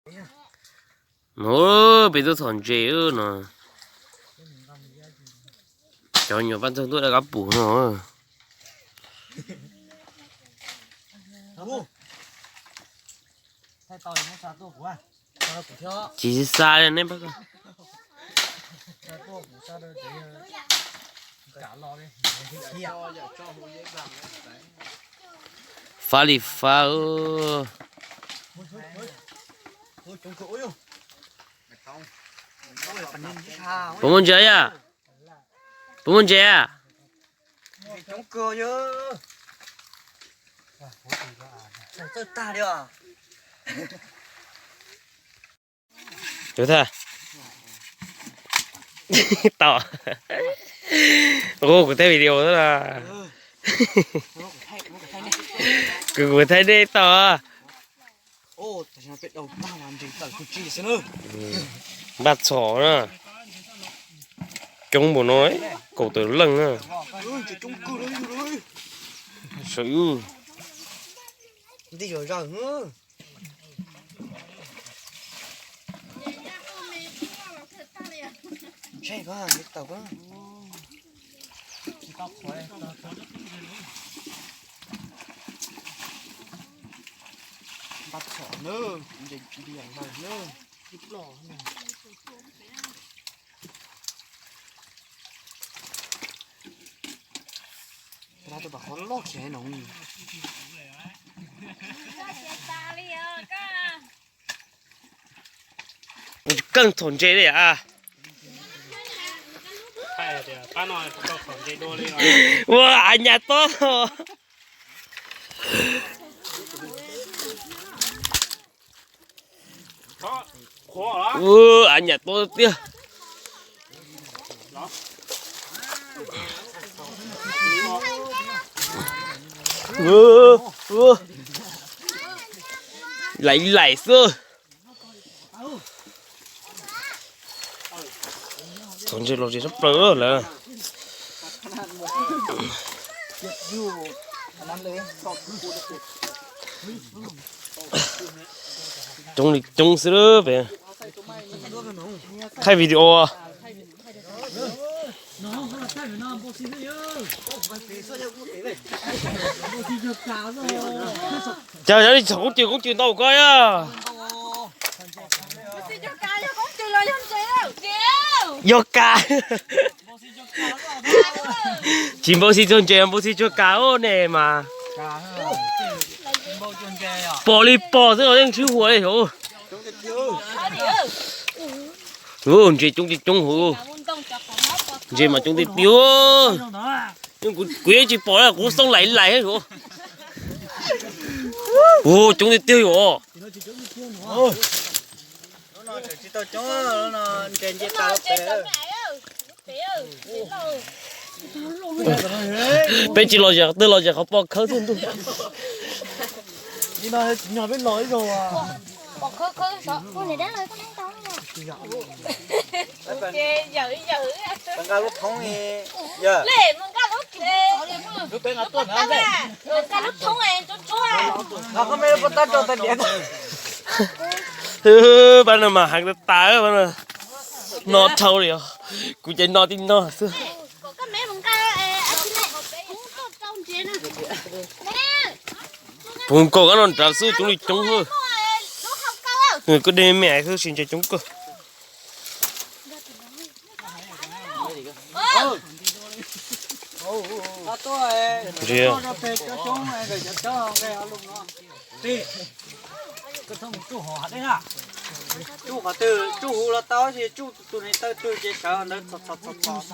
No, peb tuaj txhom ntses no. Cov nyuam paj ntxoog tuaj dab kab pum no. Tsis xa li nej. Fab li fab. Puas muaj ntses yom? Puas muaj ntses? Tus thawj tau. Ua kuv thaij video xwb na. Kuv, kuv thaij dej tau. Npaj txhom na. Coob npaum no, kaum tawm leej na. Saum ub. Npaj txhom na, ntses npias lawm na. Tus pam qhov loj khiav no. Keej txhom ntses li a. Ua av nyam tob. Ua av nyam tob tiag. Laiv laim xwb. Txhom ntses los tsis tshaj plaws lawm. Coob li coob xwb pem. Thaij video. Cas yog li txhom koob cws, koob cws ntau koj yog. Yog kas. Tsis npau xi txog ntses, npau xi txog kas ne mas. Pom li pom xwb los yeej tsis huam li. Ntses coob tiag coob hauv. Ntses mas coob tiag tiag. Kuv yeej tsis pom, kuv xoob laiv laiv. Ua coob tiag tiag os. Peb tsis los zem twg, los zem qhov pom khawb xwb ntuj. Pab no mas heev tas tas, no dhau li os. Kuv ces no tib no xwb. Puv nkaus koj no nrad xwb coob li coob. Koj dej me xwb tsis ntses coob kawg. Tsuj qhov twg, tsuj huv los tau, tsuj tus niag taw twg ces sawv ntawd txhos txhos txhos.